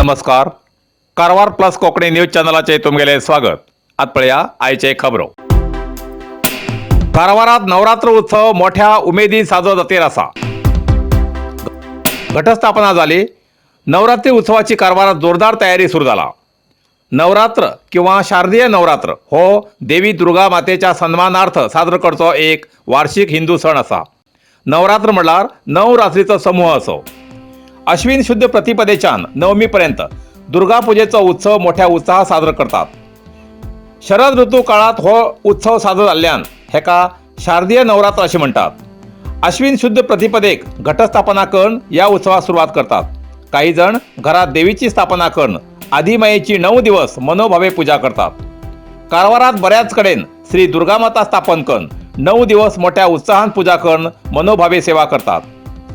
नमस्कार, Karwar plus Konkani news चॅनलाचे तुमगेले स्वागत. आत पळया आयचे खबरो. कारवारात नवरात्र उत्सव मोठ्या उमेदीन साजरो जातीर आसा. घटस्थापना झाली. नवरात्री उत्सवाची कारवारात जोरदार तयारी सुरू जाला. नवरात्र किंवा शारदीय नवरात्र हो देवी दुर्गा मातेच्या सन्मानार्थ साजरो करचो एक वार्षिक हिंदू सण आसा. नवरात्र म्हणल्यार णव रात्रीचो समूह असो. अश्विन शुद्ध प्रतिपदेच्यान नवमीपर्यंत दुर्गा पुजेचो उत्सव मोठ्या उत्साहात साजरो करतात. शरद ऋतू काळात हो उत्सव साजरो जाल्ल्यान हेका शारदीय नवरात्र अशें म्हणटात. अश्विन शुद्ध प्रतिपदेक घटस्थापना करून ह्या उत्सवाक सुरवात करतात. काही जण घरात देवीची स्थापना करून आदिमायेची 9 दिवस मनोभावे पूजा करतात. कारवारात बऱ्याच कडेन श्री दुर्गामाता स्थापन करून 9 दिवस मोठ्या उत्साहान पूजा करून मनोभावे सेवा करतात.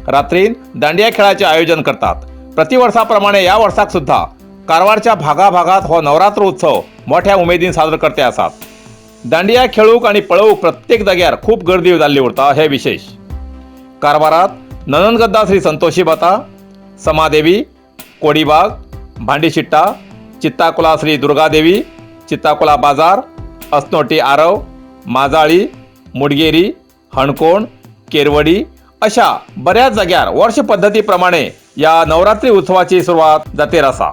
रात्रीन दांडिया खेळाचे आयोजन करतात. प्रतिवर्षाप्रमाणे या वर्साक सुद्धा कारवारच्या भागाभागात हो नवरात्र उत्सव मोठ्या उमेदीन साजरो करते आसात. दांडिया खेळूक आणि पळोवंक प्रत्येक जाग्यार खूब गर्दी जाल्ली उरता हे विशेष. कारवारात नननगद्दा श्री संतोषी माता, समादेवी, कोडीबाग, भांडीशिट्टा, चित्ताकुला श्री दुर्गादेवी, चित्ताकुला बाजार, असनोटी आरव, माजाळी, मुडगेरी, हणकोण, केरवडी अशा बऱ्याच जाग्यार वर्ष पद्धतीप्रमाणे या नवरात्री उत्सवाची सुरवात जातेर आसा.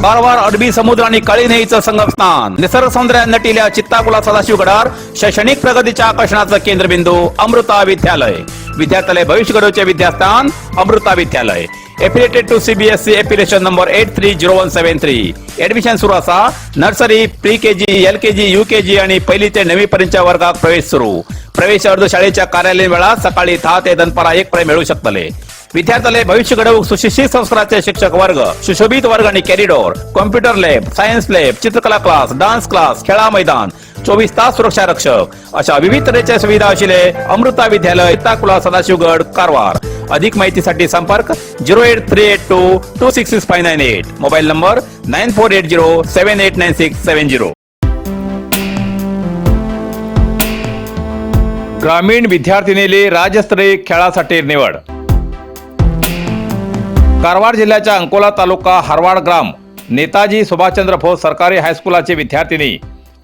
कारवार अरबी समुद्र आणि काळी न्हंयेचं संगमस्थान, निसर्ग सौंदर्यात नटिल्या चित्ताकुला सदाशिवगडार शैक्षणिक प्रगतीच्या आकर्षणाचं केंद्रबिंदू अमृता विद्यालय. विद्यार्थ्यालय भविष्य घडवचे विद्यास्थान Amrita Vidyalaya. Affiliated to CBSE, affiliation number 830173. Admission सुरू असा. Nursery, pre K G, L K G, U K G आणि पहिली ते नववी पर्यंतच्या वर्गात प्रवेश सुरू. प्रवेश अर्ज शाळेच्या कार्यालयीन वेळात सकाळी 10 ते दनपारा 1 पर्यंत मिळू शकतले. विद्यार्थ्याला भविष्य घडवूक सुशिक्षित संस्काराचे शिक्षक वर्ग, सुशोभित वर्ग आणि corridor, computer lab, science lab, चित्रकला क्लास, डान्स क्लास, खेळा मैदान, 24 तास सुरक्षा रक्षक अशा विविध तऱ्हेच्या सुविधा असलेले अमृता विद्यालय, ताकुला, सदाशिवगड, कारवार. अधिक माहितीसाठी संपर्क 08382266598, mobile number 9480789670. ग्रामीण विद्यार्थिनीले राज्यस्तरीय खेळासाठी निवड. कारवार जिल्ह्याच्या अंकोला तालुका हरवाड ग्राम नेताजी सुभाषचंद्र बोस सरकारी हायस्कुलाची विद्यार्थिनी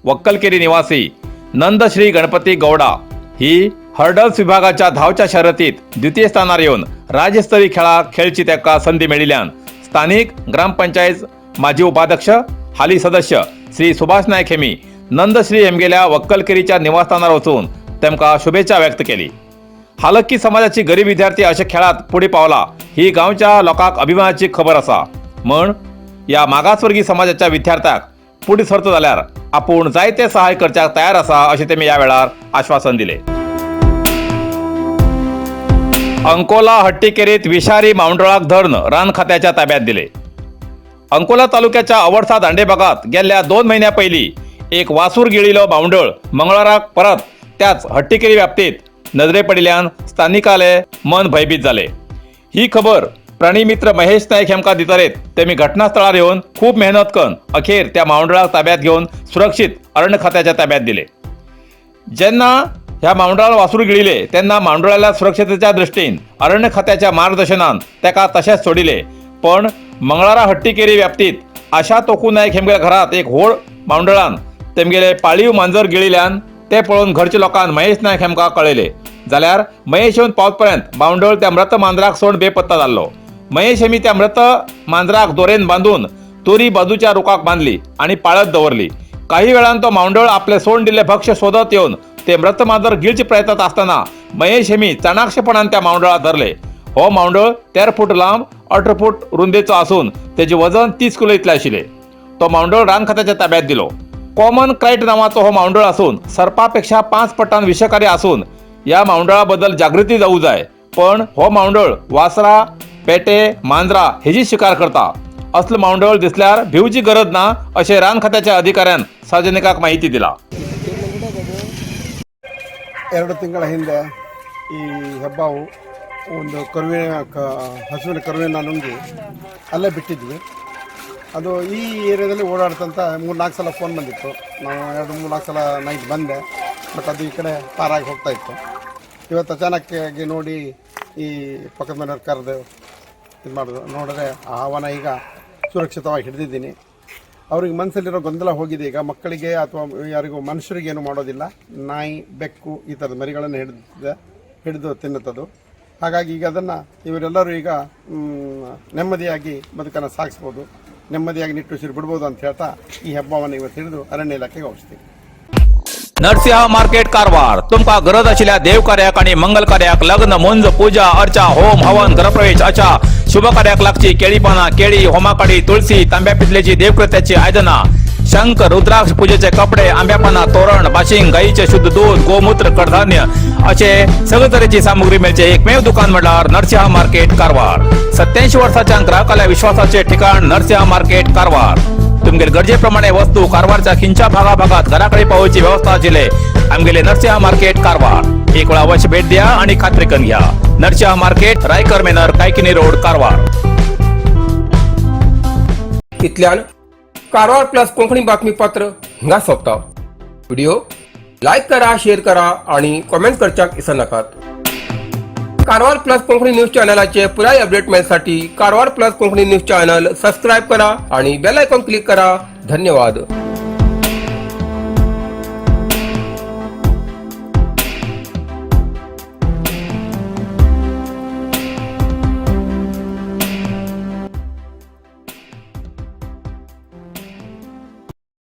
वक्कलकेरी निवासी नंदश्री गणपती गौडा ही हर्डल्स विभागाच्या धावच्या शर्यतीत द्वितीय स्थानार येऊन राज्यस्तरीय खेळाक खेळची ताका संधी मेळिल्ल्यान स्थानिक ग्रामपंचायत माजी उपाध्यक्ष हाली सदस्य श्री सुभाष नायक हेमी नंदश्री हेमगेल्या वक्कलकेरीच्या निवासस्थानार वचून तेमकां शुभेच्छा व्यक्त केली. हालक्की समाजाची गरीब विद्यार्थी अशा खेळात पुढे पावला ही गांवच्या लोकांक अभिमानाची खबर आसा. म्हण या मागासवर्गीय समाजाच्या विद्यार्थ्याक पुढे सरतो जाल्यार आपूण जायते सहाय करच्याक तयार आसा अशें तेमी ह्या वेळार आश्वासन दिले. अंकोला हट्टीकेरीत विषारी मावंडळाक धरण रान खात्याच्या ताब्यात दिले. अंकोला तालुक्याच्या अवडसा दांडेबागात गेल्ल्या 2 म्हयन्या पयलीं एक वासूर गिळिल्लो बावंडळ मंगळाराक परत त्याच हट्टीकेरी व्याप्तीत नजरे पडिल्ल्यान स्थानिकाले मन भयभीत जाले. ही खबर प्राणीमित्र महेश नायक हेमकां दितरेत तेमी घटनास्थळार येवन खूब मेहनत करून अखेर त्या मावंडळाक ताब्यात घेवन सुरक्षीत अरण्य खात्याच्या ताब्यात दिले. जेन्ना ह्या मावंडळान वासूर गिळिले तेन्ना मावंडळाल्या सुरक्षतेच्या दृश्टीन अरण्य खात्याच्या मार्गदर्शनान तेका तशेंच सोडिले. पण मंगळारा हट्टीकेरी व्याप्तीत आशा तोकू नायक हेमगेल्या घरात एक व्हड मावंडळान तेमगेले पाळीव मांजर गिळिल्ल्यान ते पळोवन घरच्या लोकान महेश नायक हेमकां कळयले. जाल्यार महेश येवन पावत पर्यंत मावंडळ त्या मृत मांजराक सोड बेपत्ता जाल्लो. महेश हेमी त्या मृत मांजराक दोरेन बांदून तोरी बाजूच्या रुखाक बांदली आनी पाळत दवरली. काही वेळान तो मावंडळ आपले सोड दिल्ले भक्ष्य शोधत येवन ते मृत मांजर गिळचे प्रयत्नात आसतना महेश हेमी चाणाक्षपणान त्या मावंडळाक धरले. हो मावंडळ 13 फूट लांब 18 फूट रुंदेचो आसून तेजे वजन 30 किलो इतले आशिल्ले. तो मावंडळ रान खात्याच्या ताब्यात दिलो. कॉमन क्रायट नावाचो हो मावंडळ आसून सर्पापेक्षा 5 पटान विषकारी आसून या मावंडळाबद्दल जागृती जाऊ जाय. पण हो मावंडळ वासरा, पेटे, मांजरा हेजी शिकार करता. असलं मावंडळ दिसल्यार भिवची गरज ना अशें रान खात्याच्या अधिकाऱ्यान सार्वजनिकाक माहिती दिला. 2 ತಿಂಗಳ ಹಿಂದೆ ಈ ಹೆಬ್ಬಾವು ಒಂದು ಕರುವಿನ ಹಸುವಿನ ಕರುವಿನ ನುಂಗಿ ಅಲ್ಲೇ ಬಿಟ್ಟಿದ್ವಿ. ಅದು ಈ ಏರಿಯಾದಲ್ಲಿ ಓಡಾಡ್ತಂತ 3-4 ಸಲ ಫೋನ್ ಬಂದಿತ್ತು. ನಾವು 2-3-4 ಸಲ ನೈಟ್ ಬಂದೆ, ಬಟ್ ಅದು ಈ ಕಡೆ ಪಾರಾಗಿ ಹೋಗ್ತಾಯಿತ್ತು. ಇವತ್ತು ಅಚಾನಕ್ಕಾಗಿ ನೋಡಿ ಈ ಪಕ್ಕದ ಮನೆಯವ್ರು ಕರೆದು ಇದು ಮಾಡೋದು ನೋಡಿದ್ರೆ ಆ ಹಾವನ ಈಗ ಸುರಕ್ಷಿತವಾಗಿ ಹಿಡಿದಿದ್ದೀನಿ. ಅವ್ರಿಗೆ ಮನಸ್ಸಲ್ಲಿರೋ ಗೊಂದಲ ಹೋಗಿದೆ. ಈಗ ಮಕ್ಕಳಿಗೆ ಅಥವಾ ಯಾರಿಗೂ ಮನುಷ್ಯರಿಗೆ ಏನು ಮಾಡೋದಿಲ್ಲ. ನಾಯಿ, ಬೆಕ್ಕು ಈ ಥರದ ಮರಿಗಳನ್ನು ಹಿಡಿದು ತಿನ್ನುತ್ತದು. ಹಾಗಾಗಿ ಈಗ ಅದನ್ನು ಇವರೆಲ್ಲರೂ ಈಗ ನೆಮ್ಮದಿಯಾಗಿ ಬದುಕನ್ನು ಸಾಗಿಸ್ಬೋದು, ನೆಮ್ಮದಿಯಾಗಿ ನಿಟ್ಟುಸಿರು ಬಿಡ್ಬೋದು ಅಂತ ಹೇಳ್ತಾ ಈ ಹಬ್ಬವನ್ನು ಇವತ್ತು ಹಿಡಿದು ಅರಣ್ಯ ಇಲಾಖೆಗೆ ಒಪ್ಪಿಸ್ತೀವಿ. नरसिंह मार्केट कारवार तुमकां गरज आशिल्ल्या देव कार्याक आनी मंगल कार्याक, लग्न, मुंज, पूजा अर्चा, होम हवन, गृहप्रवेश अशा शुभ कार्याक लागची केळी पानां, केळी, होमाकाडी, तुळसी, तांब्या पितलेची देवकृत्याची आयदनां, शंख, रुद्राक्ष, पूजेचे कपडे, आंब्या पानां, तोरण, बाशिंग, गायीचे शुद्ध दूध, गोमूत्र, कडधान्य असे सगळे तरेची सामुग्री मेळचे एकमेव दुकान म्हळ्यार नरसिंह मार्केट कारवार. 87 वर्साच्या ग्राहकाल्या विश्वासाचे ठिकाण नरसिंह मार्केट कारवार. तुमगेले गरजेप्रमाणे वस्तू कारवारच्या खिंच्या भागाभागात घराकडे पावोवची व्यवस्था आशिल्ले आमगेले नरसिंह मार्केट कारवार. एक वेळा अवश्य भेट द्या आणि खात्री करून घ्या. Narasimha market, Raikar manor, Kaikini road, Karwar. इतल्यान कारवार प्लस कोंकणी बातमीपत्र हिंगा सोंपता. व्हिडिओ लायक करा, शेअर करा आणि कॉमेंट करच्याक विसरनाकात. कारवार प्लस कोंकणी न्यूज चॅनलाचे पुराय update मेळसाठी Karwar plus Konkani news channel subscribe करा आणि बेल आयकॉन क्लिक करा. धन्यवाद.